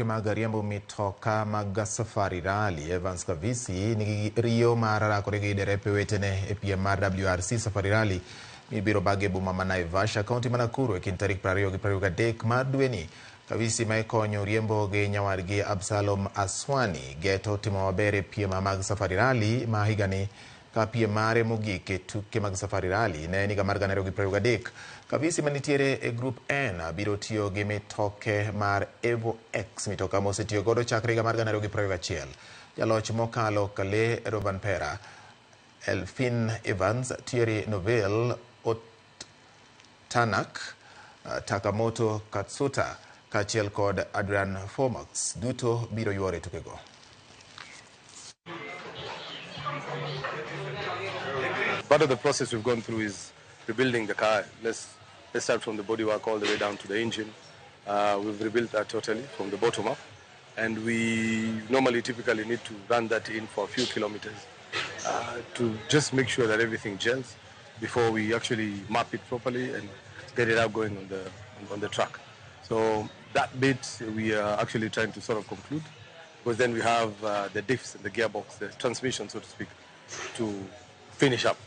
Mag riembo mitoka mag Safari Rally, Evans Kavisi nigi riyo mar rakore gi derepe wetene e piem mar WRC Safari Rally mibiro bag e boma ma Naivasha, kaunti ma Nakuru e kind tarik 20 gi 23 mar dweni. Kavisi ma ikonyo riembo gi nyawadgi Absalom Aswani geto timo maber e piem mag Safari Rally ma higani ka piem mare mogik e tuke mag Safari Rally ne en higa mar 2023. Kavisi manitiere e Group N biro tiyo gi mitoke mar Evo X, mitoka mosetiyo godo chakre higa mar 2021. Jaloch mokalo Kalle Rovanpera, Elfyn Evans, Thierry Neuville, Ott Tanak, Takamoto Katsuta kaachiel kod Adrian Fourmaux duto biro yuoro e tukego. Part of the process we've gone through is rebuilding the car. Let's start from the bodywork all the way down to the engine. We've rebuilt that totally from the bottom up, and we normally typically need to run that in for a few kilometers to just make sure that everything gels before we actually map it properly and get it out going on the track. So that bit we are actually trying to sort of conclude, because then we have the diffs and the gearbox, the transmission, so to speak, to finish up.